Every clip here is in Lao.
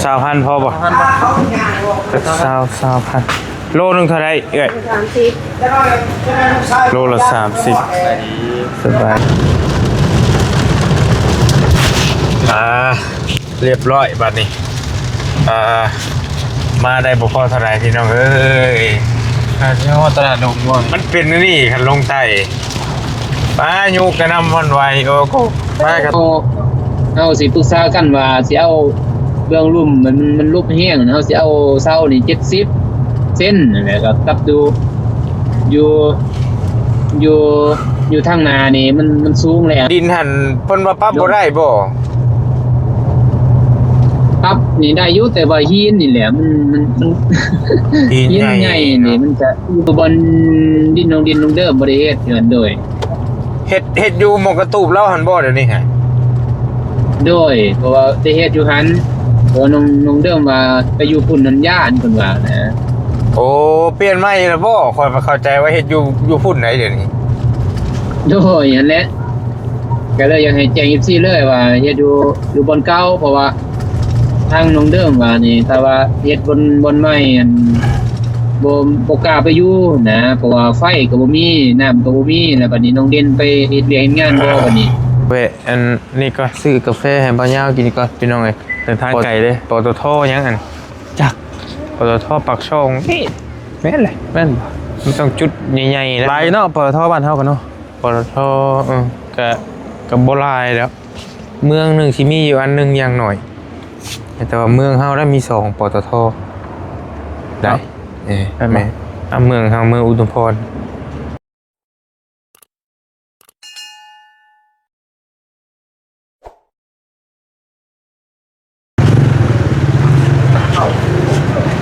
ຊາວພັນພໍບໍ່? ຊາວ ຊາວພັນ. ໂລໜຶ່ງເທົ່າໃດເອື້ອຍ? ສາມສິບ. ໂລລະສາມສິບ. ສະບາຍ. ອ່າ ລຽບຮ້ອຍບາດນີ້. ອ່າ ມາໄດ້ບໍ່ພໍເທົ່າໃດພີ່ນ້ອງເອີຍ. ອາດຊິຮອດຕະຫຼາດດົງບໍ່? ມັນເປັນອັນນີ້ ຄັນລົງໃຕ້ ພາຍຸກະໜ່ຳຫວັ່ນໄຫວ. ໂອ້ໂກ ມາກັນ ເຮົາຊິປຶກສາກັນວ່າຊິເອົາເບື້ອງລຸ່ມ ມັນ ມັນຫຼຸບແຮງ ເຮົາຊິເອົາເສົານີ້ເຈັດສິບເຊັນ ແລ້ວກໍກັບຢູ່ ຢູ່ ຢູ່ ຢູ່ທາງໜ້ານີ້ມັນ ມັນສູງແລ້ວ. ດິນຫັ້ນເພິ່ນວ່າປັບບໍ່ໄດ້ບໍ່? ປັບນີ້ໄດ້ຢູ່ ແຕ່ວ່າຫີນນີ້ແຫຼະ ມັນ ມັນ ມັນ ຫີນໃຫຍ່ນີ້ ມັນກະຢູ່ບ່ອນດິນນ້ອງດິນນ້ອງເດີມ ບໍ່ໄດ້ເຮັດເຮືອນໂດຍ ເຮັດ ເຮັດຢູ່ໝ່ອງກະຕູບລາວຫັ້ນບໍ່ດຽວນີ້ຫະ? ໂດຍ ເພາະວ່າໄປເຮັດຢູ່ຫັ້ນ ເພາະວ່ານ້ອງ ນ້ອງເດີມວ່າໄປຢູ່ພຸ້ນນັ້ນຢ້ານ ເພິ່ນວ່ານະ. ໂອ້ ປ່ຽນໃໝ່ແລ້ວບໍ່? ຂ້ອຍເຂົ້າໃຈວ່າເຮັດຢູ່ ຢູ່ພຸ້ນໃດດຽວນີ້. ໂດຍ ຫັ້ນແຫຼະ ກໍເລີຍຢາກໃຫ້ແຈ້ງເອັຟຊີເລີຍວ່າເຮັດຢູ່ ຢູ່ບ່ອນເກົ່າ ເພາະວ່າ ທາງນ້ອງເດີມວ່ານີ້ ຖ້າວ່າເຮັດບ່ອນ ບ່ອນໃໝ່ ອັນ ບໍ່ ບໍ່ກ້າໄປຢູ່ນະ ເພາະວ່າໄຟກໍບໍ່ມີ ນ້ຳກໍບໍ່ມີ ແລ້ວບັດນີ້ນ້ອງເດັ່ນໄປເຮັດວຽກເຮັດງານບໍ່ບັດນີ້. ແວະອັນນີ້ກ່ອນ ຊື້ກາແຟໃຫ້ບ່າວຍາວກິນກ່ອນ ພີ່ນ້ອງເອີຍ. ເດີນທາງໄກເດ້. ປຕທ ຫຍັງອັນ ຈັກ ປຕທ ປາກຊ່ອງ. ນີ້ ແມ່ນແຫຼະ ແມ່ນບໍ່? ມັນຕ້ອງຈຸດໃຫຍ່ໆ ຫຼາຍເນາະ ປຕທ ບ້ານເຮົາກໍເນາະ. ປຕທ ເອີ ກະ ກະບໍ່ຫຼາຍແລ້ວ ເມືອງໜຶ່ງຊິມີຢູ່ອັນໜຶ່ງຢ່າງໜ້ອຍ ແຕ່ວ່າເມືອງເຮົານະມີສອງ ປຕທ ໄດ້. ເອີ ແມ່ນ ແມ່ນ ອ່າ ເມືອງເຮົາ ເມືອງອຸທຸມພອນ.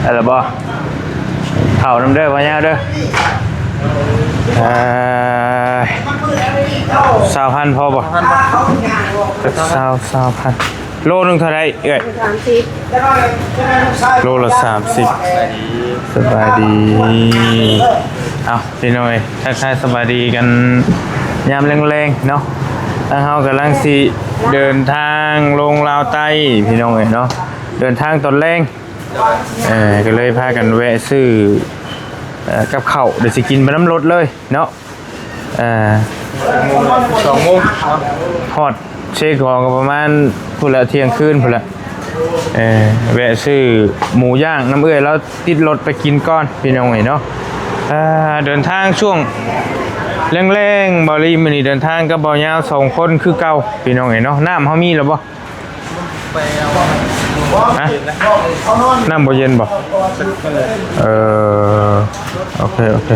ໄດ້ແລ້ວບໍ່? ເຂົ້ານຳເດີ ພະຍາເດີ. ເອີ ຊາວພັນພໍບໍ່? ຊາວ ຊາວພັນ. ໂລໜຶ່ງເທົ່າໃດເອື້ອຍ? ສາມສິບ. ໂລລະສາມສິບ. ສະບາຍດີ. ເອົ້າ ພີ່ນ້ອງເອີຍ ທັກທາຍສະບາຍດີກັນຍາມແລງໆເນາະ. ທາງເຮົາກຳລັງຊິເດີນທາງລົງລາວໃຕ້ ພີ່ນ້ອງເອີຍເນາະ ເດີນທາງຕອນແລງ. ເອີ ກໍເລີຍພາກັນແວະຊື້ ເອີ ກັບເຂົ້າ ດຽວຊິກິນໄປນຳລົດເລີຍເນາະ. ເອີ ສອງໂມງ ຮອດເຊກອງກໍປະມານພຸ້ນລະ ທ່ຽງຄືນພຸ້ນລະ. ເອີ ແວະຊື້ໝູຍ່າງນຳເອື້ອຍລາວ ຕິດລົດໄປກິນກ່ອນ ພີ່ນ້ອງເອີຍເນາະ. ເອີ ເດີນທາງຊ່ວງແລງໆ ບ່າວລີມື້ນີ້ເດີນທາງກັບບ່າວຍາວສອງຄົນຄືເກົ່າ ພີ່ນ້ອງເອີຍເນາະ. ນ້ຳເຮົາມີແລ້ວບໍ່? ຮະ? ນ້ຳບໍ່ເຢັນບໍ່? ເອີ ໂອເຄ ໂອເຄ.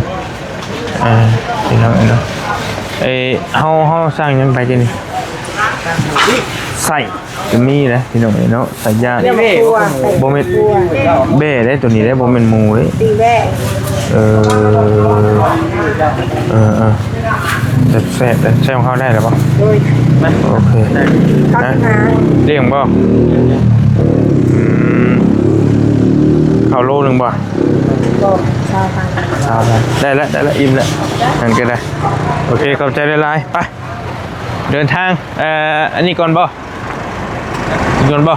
ເອີ ພີ່ນ້ອງເອີຍເນາະ ເອີ ເຮົາ ເຮົາສັ່ງຫຍັງໄປກິນນີ້? ໄສ້ ກໍມີເດ້ ພີ່ນ້ອງເອີຍເນາະ ໄສ້ຍ່າງ. ບໍ່ແມ່ນແບ້ເດ້ ໂຕນີ້ເດ້ ບໍ່ແມ່ນໝູເດ້. ເອີ ເອີ ເອີ ແຊບໆ ແຊບ ເຮົາໄດ້ແລ້ວບໍ່? ໂດຍ ໂອເຄ. ຮະ? ລ້ຽງບໍ່? ອືມ ເຂົ້າໂລໜຶ່ງບໍ່? ບໍ່ ຊາວພັນ. ຊາວພັນ ໄດ້ລະ ໄດ້ລະ ອີ່ມລະ ຫັ້ນກໍໄດ້. ໂອເຄ ຂອບໃຈຫຼາຍໆ. ໄປ ເດີນທາງ ເອີ ອັນນີ້ກ່ອນບໍ່? ກ່ອນບໍ່?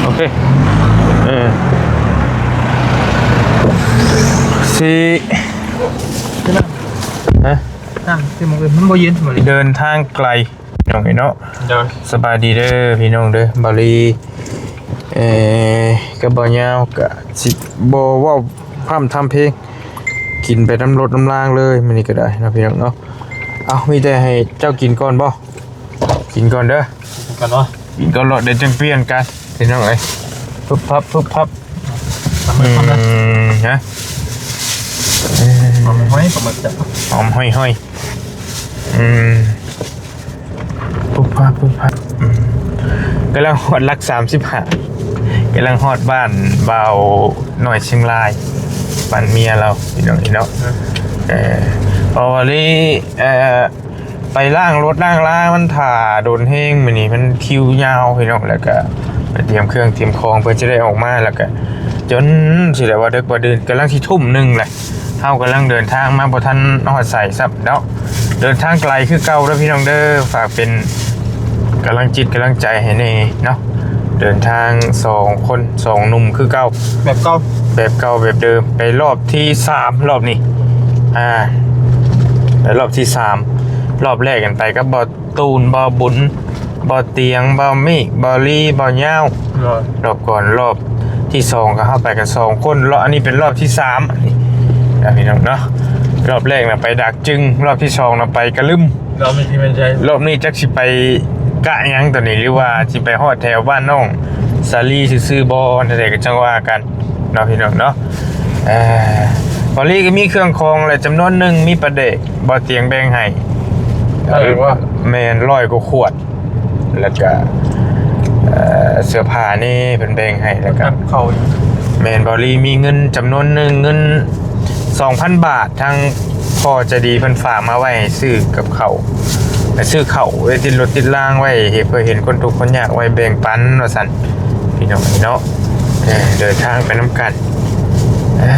ໂອເຄ ເອີ ຊິ ຮະ? ນ້ຳທີ່ມັນ ມັນບໍ່ເຢັນ ເດີນທາງໄກ ພີ່ນ້ອງເອີຍເນາະ. ໂດຍ ສະບາຍດີເດີພີ່ນ້ອງເດີ ບ່າວລີ ເອີ ກັບບ່າວຍາວ ກະຊິບໍ່ເວົ້າພ້ຳທຳເພງ ກິນໄປນຳລົດນຳລາງເລີຍມື້ນີ້ກໍໄດ້ເນາະ ພີ່ນ້ອງເນາະ. ເອົ້າ ມີແຕ່ໃຫ້ເຈົ້າກິນກ່ອນບໍ່? ກິນກ່ອນເດີ ກິນກ່ອນເນາະ ກິນກ່ອນໂລດ ດຽວຈຶ່ງປ່ຽນກັນ ພີ່ນ້ອງເອີຍ. ປຶບພັບ ປຶບພັບ ອືມ ຮະ ຫອມຫອຍ ປາໝຶກຈ້ະ ຫອມຫອຍໆ. ອືມ ປຸບປັບ ປຸບປັບ. ອືມ ກຳລັງຮອດຫຼັກສາມສິບຫ້າ ກຳລັງຮອດບ້ານບ່າວນ້ອຍຊຽງລາຍ ບ້ານເມຍລາວ ພີ່ນ້ອງເນາະ. ເອີ ເພາະວ່ານີ້ ເອີ ໄປລ້າງລົດລ້າງລາ ມັນຖ້າດົນແຮງ ມື້ນີ້ມັນຄິວຍາວ ພີ່ນ້ອງ. ແລ້ວກະໄປຕຽມເຄື່ອງຕຽມຂອງ ເພື່ອຈະໄດ້ອອກມາ ແລ້ວກະຈົນຊິໄດ້ວ່າເດິກວ່າດື່ນ ກຳລັງຊິທຸ່ມໜຶ່ງແຫຼະ. ເຮົາກຳລັງເດີນທາງມາບໍ່ທັນຮອດໃສຊ້ຳເນາະ ເດີນທາງໄກຄືເກົ່າເດີພີ່ນ້ອງເດີ. ຝາກເປັນກຳລັງຈິດກຳລັງໃຈໃຫ້ແດ່ເນາະ ເດີນທາງສອງຄົນ ສອງໜຸ່ມຄືເກົ່າ ແບບເກົ່າ ແບບເກົ່າແບບເດີມ ໄປລອບທີສາມ ລອບນີ້ ອ່າ ໄປລອບທີສາມ ລອບແລກຫັ້ນໄປກັບບໍ່ຕູນ ບໍ່ບຸນ ບໍ່ຕຽງ ບໍ່ມີກ ບໍ່ລີ ບໍ່ຍາວ ໂດຍ ລອບກ່ອນ ລອບທີສອງກໍເຮົາໄປກັນສອງຄົນ ລອບ ອັນນີ້ເປັນລອບທີສາມ ນີ້ນະພີ່ນ້ອງເນາະ ລອບແລກນະໄປດາກຈຶງ ລອບທີສອງນະໄປກະລຶມ ລອບນີ້ຊິແມ່ນໃສ ລອບນີ້ຈັກຊິໄປກະຫຍັງຕອນນີ້ ຫຼືວ່າຊິໄປຮອດແຖວບ້ານນ້ອງສາລີຊື່ໆບໍ່ ແນວໃດກໍຈັ່ງວ່າກັນເນາະພີ່ນ້ອງເນາະ ເອີ ບ່າວລີກໍມີເຄື່ອງຂອງແຫຼະຈຳນວນໜຶ່ງ ມີປາແດກ ບ່າວຕຽງແບ່ງໃຫ້ ເອີ ວ່າ ແມ່ນ ຮ້ອຍກວ່າຂວດ ແລ້ວກະ ເອີ ເສື້ອຜ້ານີ້ເພິ່ນແບ່ງໃຫ້ ແລ້ວກະ ກັບເຂົ້າອີກ ແມ່ນ ບ່າວລີມີເງິນຈຳນວນໜຶ່ງ ເງິນສອງພັນບາດ ທາງພໍ່ໃຈດີເພິ່ນຝາກມາໄວ້ໃຫ້ຊື້ກັບເຂົ້າ ໃຫ້ຊື້ເຂົ້າໄວ້ຕິດລົດຕິດລາງໄວ້ ເພື່ອເຫັນຄົນທຸກຄົນຍາກໄວ້ແບ່ງປັນວ່າຊັ້ນ ພີ່ນ້ອງເນາະ ເດີນທາງໄປນຳກັນ ເອີ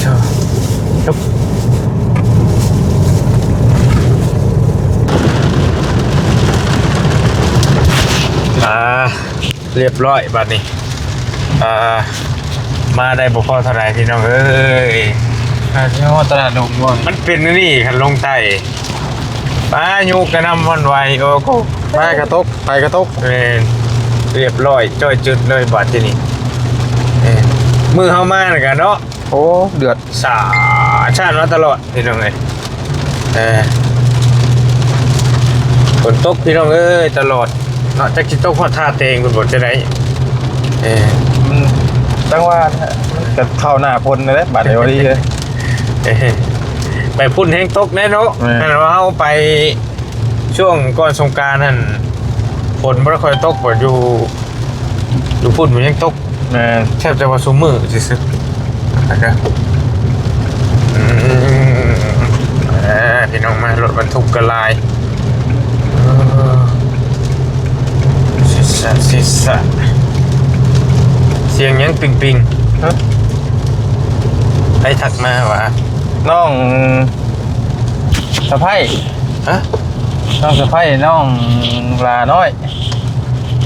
ໂທ້ ອ່າ ຮຽບຮ້ອຍບາດນີ້ ອ່າ ມາໄດ້ບໍ່ພໍເທົ່າໃດພີ່ນ້ອງເອີຍ ອາດຊິຮອດຕະຫຼາດດົງບໍ່ ມັນເປັນອັນນີ້ຄັນລົງໃຕ້ ພາຍຸກະໜ່ຳຫວັ່ນໄຫວ ໂອ້ໂກ ໄຟກະຕົກ ໄຟກະຕົກ ແມ່ນ ຮຽບຮ້ອຍ ຈ້ອຍຈຶດເລີຍບາດທີນີ້ ເອີ ມື້ເຮົາມານັ້ນກະເນາະ ໂອ້ ເດືອດ ສາດຊາດມາຕະຫຼອດພີ່ນ້ອງເອີຍ ເອີ ຝົນຕົກພີ່ນ້ອງເອີຍ ຕະຫຼອດເນາະ ຈັກຊິຕົກຮອດທ່າແຕງພຸ້ນບໍ່ ຈັ່ງໃດ ເອີ ມັນ ຈັ່ງວ່າ ມັນກະເຂົ້າໜ້າຝົນແລ້ວ ບາດນີ້ ພໍດີເລີຍ ເອີ ໄປພຸ້ນແຮງຕົກແນ່ເນາະ ແມ່ນ ຄັນວ່າເຮົາໄປ ຊ່ວງກ່ອນສົງການຫັ້ນ ຝົນບໍ່ໄດ້ຄ່ອຍຕົກ ຢູ່ ຢູ່ພຸ້ນມັນຍັງຕົກ ແມ່ນ ແທບຈະວ່າຊຸມື້ຊື່ໆ ອືມ ອ່າ ພີ່ນ້ອງມາ ລົດບັນທຸກກໍຫຼາຍ ເອີ ຊິສະ ຊິສະ ສຽງຫຍັງປິງໆ ຮະ ໃຜທັກມາຫວາ? ນ້ອງ ສະໃພ້ ຮະ ນ້ອງສະໃພ້ ນ້ອງຫຼ້ານ້ອຍ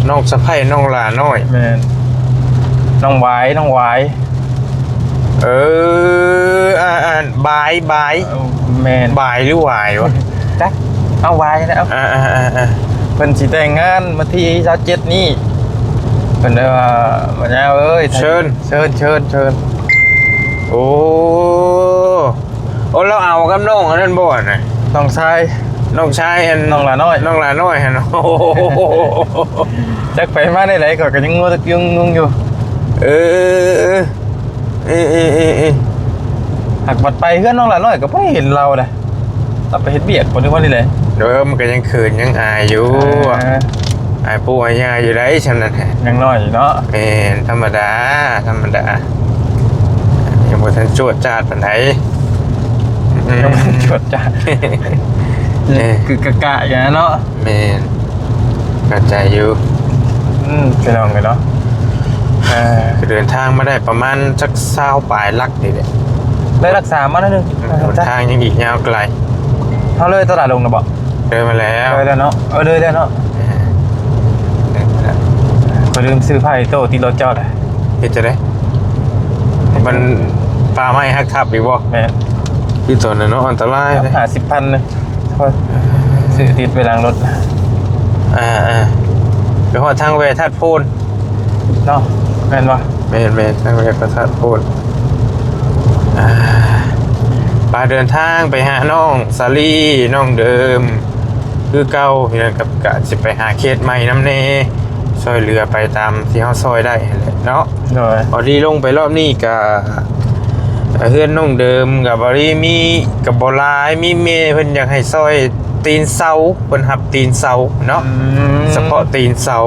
ນ້ອງສະໃພ້ ນ້ອງຫຼ້ານ້ອຍ ແມ່ນ ນ້ອງຫວາຍ ນ້ອງຫວາຍ ເອີ ອ່າ ອ່າ ບາຍ ບາຍ ເອີ ແມ່ນ ບາຍ ຫຼື ຫວາຍວະ ຈັກ ເອົາຫວາຍນະ ເອົາ ອ່າໆໆໆ ເພິ່ນຊິແຕ່ງງານວັນທີຊາວເຈັດນີ້ ເພິ່ນເອີ້ນວ່າ ບັນຍາເອີຍ ເຊີນ ເຊີນ ເຊີນ ເຊີນ ໂອ້ ໂອ້ ລາວເອົາກັບນ້ອງອັນນັ້ນບໍ່ນະ ນ້ອງຊາຍ ນ້ອງຊາຍອັນ ນ້ອງຫຼ້ານ້ອຍ ນ້ອງຫຼ້ານ້ອຍຫັ້ນ ໂອ້ ຈັກໄປມາແນວໃດ ຂ້ອຍກໍຍັງງົງຢູ່ ເອີ ເອີ ເອີ ຫາກບັດໄປເຮືອນນ້ອງຫຼ້ານ້ອຍກໍບໍ່ໄດ້ເຫັນລາວໃດ ລາວໄປເຮັດວຽກບໍ່ ຫຼືວ່າແນວໃດ ເອີ ມັນກໍຍັງເຂີນຍັງອາຍຢູ່ ອ່າ ອາຍປູ່ອາຍຍ່າຢູ່ໃດ໋ ຊ່ຳນັ້ນ ຍັງນ້ອຍຢູ່ເນາະ ແມ່ນ ທຳມະດາ ທຳມະດາ ຍັງບໍ່ທັນຈວດຈາດປານໃດ ອືມ ຍັງບໍ່ທັນຈວດຈາດ ເອີ ຄືກະກະຢູ່ນະເນາະ ແມ່ນ ເຂົ້າໃຈຢູ່ ອືມ ພີ່ນ້ອງເອີຍເນາະ ເອີ ເດີນທາງມາໄດ້ປະມານຈັກຊາວປາຍຫຼັກນີ້ແຫຼະ ໄດ້ຫຼັກສາມມາໜ້ອຍໜຶ່ງ ເດີນທາງຍັງອີກຍາວໄກ ເຮົາເລີຍຕະຫຼາດດົງນະບໍ່? ເລີຍມາແລ້ວ ເລີຍແລ້ວເນາະ ເອີ ເລີຍແລ້ວເນາະ ເອີ ເລີຍມາແລ້ວ ຂ້ອຍລືມຊື້ຜ້າອີໂຕ້ຕິດລົດເຈົ້າແຫຼະ ເຮັດຈັ່ງໃດ? ມັນປ່າໄມ້ຫັກທັບອີກບໍ່? ແມ່ນ ຄືຕອນນັ້ນເນາະ ອັນຕະລາຍເດ້ ຫ້າສິບພັນເລີຍ ຂ້ອຍຊື້ຕິດໄວ້ຫຼັງລົດ ອ່າໆ ໄປຮອດທາງແວ່ທາດໂພນເນາະ ແມ່ນບໍ່? ແມ່ນໆ ທາງແວ່ພະທາດໂພນ ອ່າ ໄປເດີນທາງໄປຫານ້ອງສາລີ ນ້ອງເດີມ ຄືເກົ່າ ພີ່ນ້ອງ ກັບກະຊິໄປຫາເຂດໃໝ່ນຳແດ່ ຊ່ອຍເຫຼືອໄປຕາມທີ່ເຮົາຊ່ອຍໄດ້ຫັ້ນແຫຼະເນາະ ໂດຍ ພໍດີລົງໄປລອບນີ້ກະ ເຮືອນນ້ອງເດີມກະບໍ່ໄດ້ມີ ກະບໍ່ຫຼາຍ ມີແມ່ເພິ່ນຢາກໃຫ້ຊ່ອຍຕີນເສົາ ເພິ່ນຮັບຕີນເສົາເນາະ ອືມ ສະເພາະຕີນເສົາ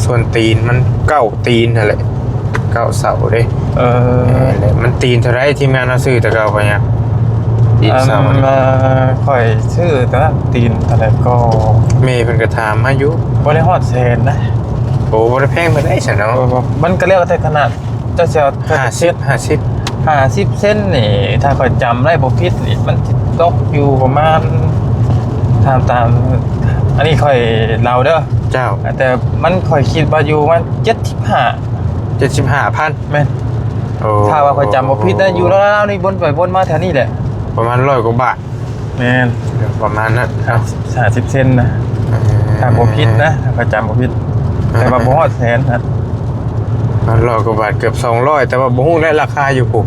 ສ່ວນຕີນມັນເກົ້າຕີນຫັ້ນແຫຼະ ເກົ້າເສົາເດ້ ເອີ ແມ່ນແຫຼະ ມັນຕີນເທົ່າໃດ ທີມງານເຮົາຊື້ແຕ່ເກົ່າໄປຫຍັງ ຕີນເສົາ ອັນ ຂ້ອຍຊື້ແຕ່ນັ້ນ ຕີນເທົ່າໃດກໍ ແມ່ເພິ່ນກໍຖາມມາຢູ່ ບໍ່ໄດ້ຮອດແສນນະ ໂອ້ ບໍ່ໄດ້ແພງປານໃດຊັ້ນເນາະ ເອີ ມັນກໍແລ້ວແຕ່ຂະໜາດ ເຈົ້າຊິເອົາ ຫ້າສິບ ຫ້າສິບ ຫ້າສິບເຊັນນີ້ ຖ້າຂ້ອຍຈຳໄດ້ບໍ່ຜິດນີ້ ມັນຊິຕົກຢູ່ປະມານ ຖາມຕາມ ອັນນີ້ຂ້ອຍເດົາເດີ. ເຈົ້າ. ແຕ່ມັນ ຂ້ອຍຄິດວ່າຢູ່ປະມານເຈັດສິບຫ້າ ເຈັດສິບຫ້າພັນ. ແມ່ນ. ໂອ້ ຖ້າວ່າຂ້ອຍຈຳບໍ່ຜິດນະ ຢູ່ລາວໆນີ້ ວົນໄປວົນມາແຖວນີ້ແຫຼະ ປະມານຮ້ອຍກວ່າບາດ. ແມ່ນ. ປະມານນັ້ນເນາະ ຫ້າສິບເຊັນນະ ເອີ ຖ້າບໍ່ຜິດນະ ຖ້າຂ້ອຍຈຳບໍ່ຜິດ. ເອີ ແຕ່ວ່າບໍ່ຮອດແສນນະ ປະມານຮ້ອຍກວ່າບາດ ເກືອບສອງຮ້ອຍ ແຕ່ວ່າບໍ່ຮູ້ແຫຼະ ລາຄາຢູ່ພຸ້ນ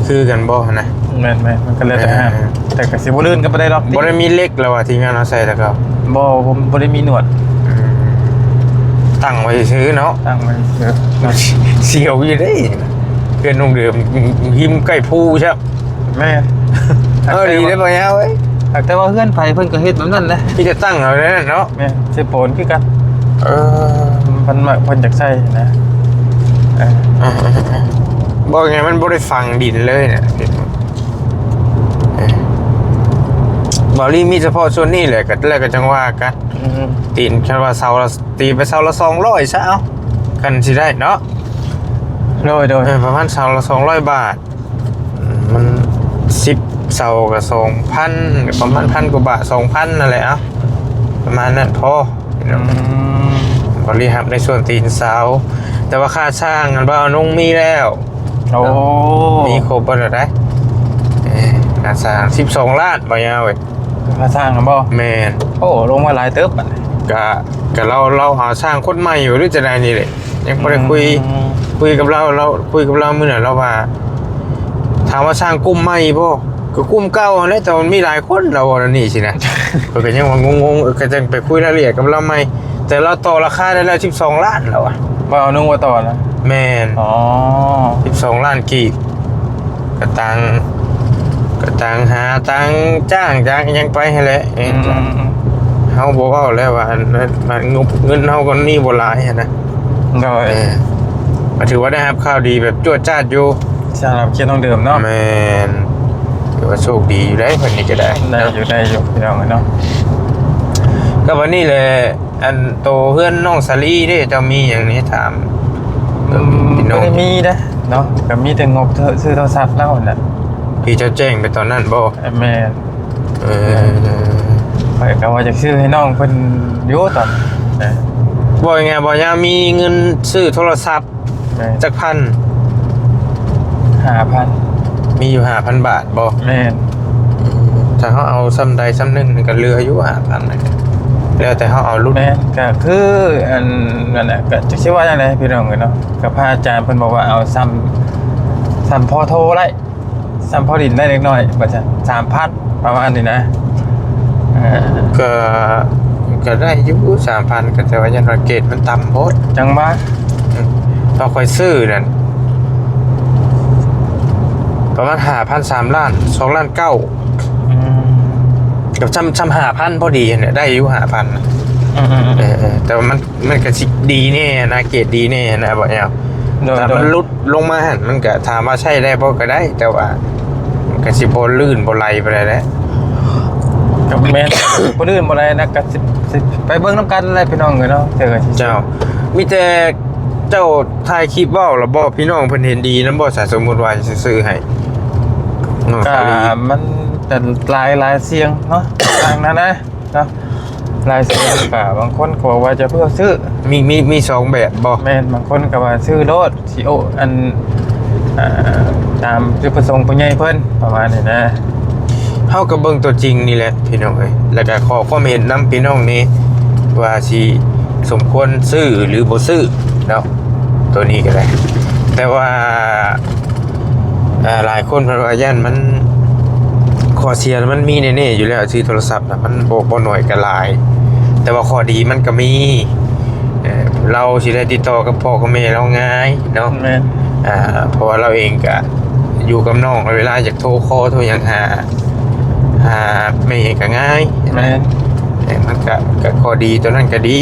ຄືກັນບໍ່ຫັ້ນນະ. ແມ່ນໆ ມັນກໍແລ້ວແຕ່ຫ້າງ ເອີ ແຕ່ກໍຊິບໍ່ລື່ນກັນປານໃດດອກ. ບໍ່ໄດ້ມີເຫຼັກແລ້ວວ່າ ທີມງານເຮົາໃສ່ແລ້ວກໍ ບໍ່ ບໍ່ ບໍ່ໄດ້ມີໜວດ. ອືມ ຕັ້ງໄວ້ຊື່ເນາະ ຕັ້ງໄວ້ຊື່. ສຽວຢູ່ເດ້ ເພື່ອນນ້ອງເດີມ ຫິມໃກ້ພູຊະ. ແມ່ນ. ເອີ ດີເດ້ບໍ່ຍາວເອີຍ. ແຕ່ວ່າເຮືອນໃຜເພິ່ນກໍເຮັດແບບນັ້ນແຫຼະ ມີແຕ່ຕັ້ງເອົາແນວນັ້ນເນາະ. ແມ່ນ ເຊໂປນຄືກັນ. ເອີ ເພິ່ນມັກ ເພິ່ນຢາກໃຊ້ນະ. ເອີ ເອີ ເອີ ເອີ ເວົ້າງ່າຍມັນບໍ່ໄດ້ຝັງດິນເລີຍນະ. ເອີ ເວົ້າລີມີສະເພາະສ່ວນນີ້ແຫຼະ ກໍ ແລ້ວກໍຈັ່ງວ່າກັນ. ອືມ ຕີນ ຄັນວ່າເສົາລະ ຕີໄປເສົາລະສອງຮ້ອຍຊະເອົາ ຄັນຊິໄດ້ເນາະ. ໂດຍໆ ເອີ ປະມານເສົາລະສອງຮ້ອຍບາດ. ມັນສິບເສົາກໍສອງພັນ ກໍປະມານພັນກວ່າບາດ ສອງພັນນັ້ນແຫຼະ. ເອົາ ປະມານນັ້ນພໍ. ອືມ ບໍລິຮັບໃນສ່ວນຕີນເສົາ ແຕ່ວ່າຄ່າສ້າງຫັ້ນ ບ່າວນຸ່ງມີແລ້ວ. ໂອ້ ມີຄົບເບິດແລ້ວໄດ໋. ເອີ ຄ່າສ້າງສິບສອງລ້ານ ບ່າວຍາວເອີຍ. ຄ່າສ້າງນະບໍ່? ແມ່ນ. ໂອ້ ລົງມາຫຼາຍເຕີບບັດນີ້. ກະ ກະລາວ ລາວຫາຊ່າງຄົນໃໝ່ຢູ່ ຫຼືຈັ່ງໃດນີ້ແຫຼະ. ຍັງບໍ່ໄດ້ຄຸຍ ອືມ ຄຸຍກັບລາວ ລາວ ຄຸຍກັບລາວມື້ນັ້ນ ລາວວ່າ ຖາມວ່າສ້າງກຸ່ມໃໝ່ບໍ່? ກໍກຸ່ມເກົ່າຫັ້ນແຫຼະ ແຕ່ວ່າມັນມີຫຼາຍຄົນ ລາວເວົ້າແນວນີ້ຊີ້ນະ. ຂ້ອຍກໍຍັງວ່າງົງໆ ເອີ ກໍຈັ່ງໄປຄຸຍລາຍລະອຽດກັບລາວໃໝ່ ແຕ່ລາວຕໍ່ລາຄາໄດ້ແລ້ວສິບສອງລ້ານ ລາວວ່າ. ບໍ່ເອົານຸ່ງວ່າຕໍ່ນະ? ແມ່ນ. ອໍ ສິບສອງລ້ານກີບ. ກະຕ່າງ ກະຕ່າງຫາ ຕ່າງຈ້າງ ຈ້າງຫຍັງໄປຫັ້ນແຫຼະ. ອືມ ເຮົາບໍ່ເວົ້າແລ້ວວ່າ ອັນ ອັນ ງົບເງິນເຮົາກໍມີບໍ່ຫຼາຍຫັ້ນນະ. ໂດຍ ເອີ ກໍຖືວ່າໄດ້ຮັບຂ່າວດີແບບຈວດຈາດຢູ່ ສຳລັບເຂດນ້ອງເດີມເນາະ. ແມ່ນ ຖືວ່າໂຊກດີຢູ່ໄດ໋ ເພິ່ນນີ້ກໍໄດ້. ໄດ້ຢູ່ ໄດ້ຢູ່ ພີ່ນ້ອງເອີຍເນາະ. ກໍບັດນີ້ແຫຼະ ອັນໂຕເຮືອນນ້ອງສາລີເດ້ ເຈົ້າມີຫຍັງນີ້ຖາມ ອືມ ພີ່ນ້ອງ? ບໍ່ໄດ້ມີເດ້ເນາະ ກໍມີແຕ່ງົບຊື້ໂທລະສັບລາວຫັ້ນແຫຼະ ທີ່ເຈົ້າແຈ້ງໄປຕອນນັ້ນບໍ່? ເອີ ແມ່ນ. ເອີ ຂ້ອຍກໍວ່າຈະຊື້ໃຫ້ນ້ອງເພິ່ນຢູ່ຕອນນັ້ນ. ເອີ ເວົ້າງ່າຍໆ ບໍ່ຍາມີເງິນຊື້ໂທລະສັບ. ແມ່ນ. ຈັກພັນ? ຫ້າພັນ. ມີຢູ່ຫ້າພັນບາດບໍ່? ແມ່ນ. ອືມ ຖ້າເຮົາເອົາສ່ຳໃດສ່ຳໜຶ່ງນີ້ກໍເຫຼືອຢູ່ຫ້າພັນນະ ແລ້ວແຕ່ເຮົາເອົາລຸ້ນ. ແມ່ນ ກໍຄືອັນນັ້ນແຫຼະ ກໍຈັກຊິວ່າຈັ່ງໃດພີ່ນ້ອງເອີຍເນາະ. ກໍພະອາຈານເພິ່ນບອກວ່າເອົາສ່ຳ ສ່ຳພໍໂທໄດ້ ສ່ຳພໍຫຼິ້ນໄດ້ເລັກນ້ອຍ ວ່າຊັ້ນ ສາມພັນ ປະມານນີ້ນະ. ເອີ ກໍ ກໍໄດ້ຢູ່ສາມພັນ ກໍແຕ່ວ່າຢ້ານວ່າເກຣດມັນຕ່ຳໂພດ. ຈັ່ງວ່າ ອືມ ຕອນຂ້ອຍຊື້ນັ້ນ ປະມານຫ້າພັນ ສາມລ້ານ ສອງລ້ານເກົ້າ. ອືມ ກໍສ່ຳ ສ່ຳຫ້າພັນພໍດີຫັ້ນແຫຼະ ໄດ້ຢູ່ຫ້າພັນ. ອືມໆໆ ເອີ ເອີ ແຕ່ວ່າມັນ ມັນກໍຊິດີແນ່ນະ ເກຣດດີແນ່ນະ ບໍ່ແອວ. ໂດຍ ຖ້າມັນ ໂດຍ ຫຼຸດລົງມາຫັ້ນ ມັນກໍຖາມວ່າໃຊ້ໄດ້ບໍ່ ກໍໄດ້ ແຕ່ວ່າມັນກໍຊິບໍ່ລື່ນບໍ່ໄຫຼປານໃດແຫຼະ. ກໍແມ່ນ ບໍ່ລື່ນບໍ່ໄຫຼນະ ກໍຊິ ຊິໄປເບິ່ງນຳກັນແຫຼະ ພີ່ນ້ອງເອີຍເນາະ. ເຈົ້າ ມີແຕ່ເຈົ້າຖ່າຍຄລິບເວົ້າລະບໍ່ ພີ່ນ້ອງເພິ່ນເຫັນດີນຳບໍ່ ຖ້າສົມມຸດວ່າຊິຊື້ໃຫ້ນ້ອງສາລີ? ກໍມັນເປັນຫຼາຍ ຫຼາຍສຽງເນາະ ທາງນັ້ນນະ ເນາະ ຫຼາຍສຽງ ກໍບາງຄົນກໍວ່າຈະເພື່ອຊື້. ມີ ມີ ມີສອງແບບບໍ່? ແມ່ນ ບາງຄົນກໍວ່າຊື້ໂລດ ຊິໂອ ອັນ ເອີ ຕາມຈຸດປະສົງຜູ້ໃຫຍ່ເພິ່ນ ປະມານນີ້ນະ. ເຮົາກໍເບິ່ງຕົວຈິງນີ້ແຫຼະ ພີ່ນ້ອງເອີຍ ແລ້ວກໍຂໍຄວາມເຫັນນຳພີ່ນ້ອງແດ່ ວ່າຊິສົມຄວນຊື້ ຫຼື ບໍ່ຊື້ເນາະ ຕົວນີ້ກໍໄດ້. ແຕ່ວ່າ ອ່າ ຫຼາຍຄົນເພິ່ນວ່າຢ້ານມັນ ຂໍ້ເສຍມັນມີແນ່ໆຢູ່ແລ້ວ ຊື້ໂທລະສັບນະ ມັນບໍ່ ບໍ່ໜ້ອຍກໍຫຼາຍ ແຕ່ວ່າຂໍ້ດີມັນກໍມີ. ເອີ ເຮົາຊິໄດ້ຕິດຕໍ່ກັບພໍ່ກັບແມ່ເຮົາງ່າຍເນາະ. ແມ່ນ. ອ່າ ເພາະວ່າເຮົາເອງກໍຢູ່ກັບນ້ອງ ເວລາຢາກໂທຄໍໂທຫຍັງຫາ ຫາແມ່ກໍງ່າຍ. ແມ່ນ. ເອີ ມັນກະ ກະຂໍ້ດີຕົວນັ້ນກະດີ.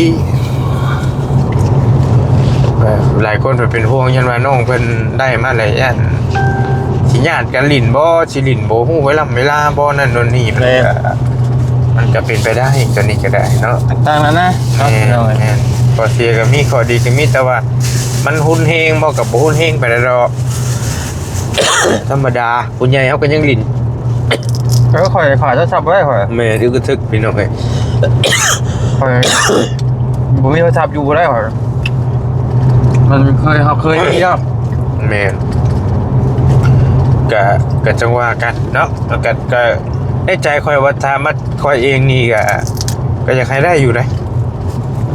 ເອີ ຫຼາຍຄົນເພິ່ນເປັນຫ່ວງ ຢ້ານວ່ານ້ອງເພິ່ນໄດ້ມາແລ້ວ ຢ້ານຊິຍາດກັນຫຼິ້ນບໍ່ ຊິຫຼິ້ນບໍ່ຮູ້ເວລາ ເວລາບໍ່ ນັ້ນໂນ່ນນີ້. ແມ່ນ. ມັນກະ ມັນກະເປັນໄປໄດ້ ຕົວນີ້ກະໄດ້ເນາະ ຕ່າງໆນານາເນາະ. ແມ່ນ ພີ່ນ້ອງເອີຍ ແມ່ນ. ຂໍ້ເສຍກະມີ ຂໍ້ດີກະມີ ແຕ່ວ່າມັນຮຸນແຮງບໍ່ ກະບໍ່ຮຸນແຮງປານໃດດອກ ທຳມະດາ. ຜູ້ໃຫຍ່ເຮົາກໍຍັງຫຼິ້ນ ເອີ ຂ້ອຍຂາຍໂທລະສັບບໍ່ໄດ້ຂ້ອຍ. ແມ່ນ ອຶກກະທຶກ ພີ່ນ້ອງເອີຍ. ຂ້ອຍບໍ່ມີໂທລະສັບຢູ່ບໍ່ໄດ້ຂ້ອຍ. ມັນເຄີຍ ເຮົາເຄີຍມີແລ້ວ. ແມ່ນ ກະ ກະຈັ່ງວ່າກັນເນາະ. ກະ ກະໃນໃຈຂ້ອຍວ່າ ຖ້າມາຂ້ອຍເອງນີ້ກະ ກະຢາກໃຫ້ໄດ້ຢູ່ເດ້.